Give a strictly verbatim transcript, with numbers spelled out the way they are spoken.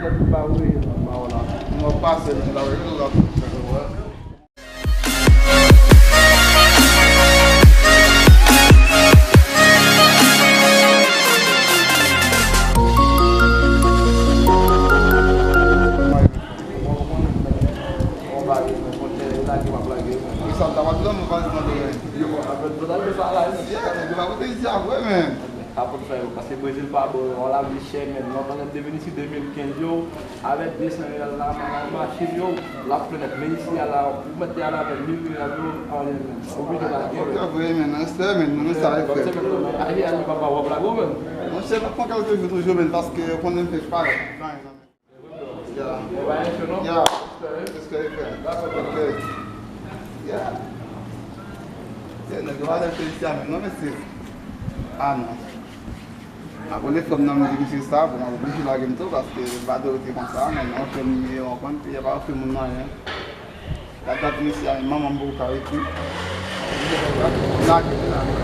Ba wi, ba w la. Mwen pase, mwen la, wi, la. Sa ta pa di lanmou, pa di lanmou, men. Yo, apre tout sa, sa la, yo pa pote isi a vre, men. Sa pot fè yo, paske Brezil pa bon, yo, lavi chè, men. Mwen pandan m te vin isi de mil kenz yo, avèk de san riyal la, m al mache yo, l ap plen nèt. Men isi a la, ou mèt te al avè mil riyal yo, anyen, men. Oblije lage, men. Ok, vre, men, nan respè, men, nan respè, frè. Aje, aje, papa, w ap lage w, men. Monchè, m ap pran kèlke jou toujou, men, paske konnen m fè pa. Ya. Ou pa enche non? Ya. Respè, respè. Dakò, ok. Ya. Ya, nèg yo pa janm felisite a menm non, mesye. Ah non. Apre lefò m nan mizik misye sa, bon, m oblije lage m tou, paske m pa dwe rete konsa, men non, frè m ye, w konprann, peyi a pa ofri moun anyen. Gad dat mesye a, manman m poko ka ekri. Lage, lage.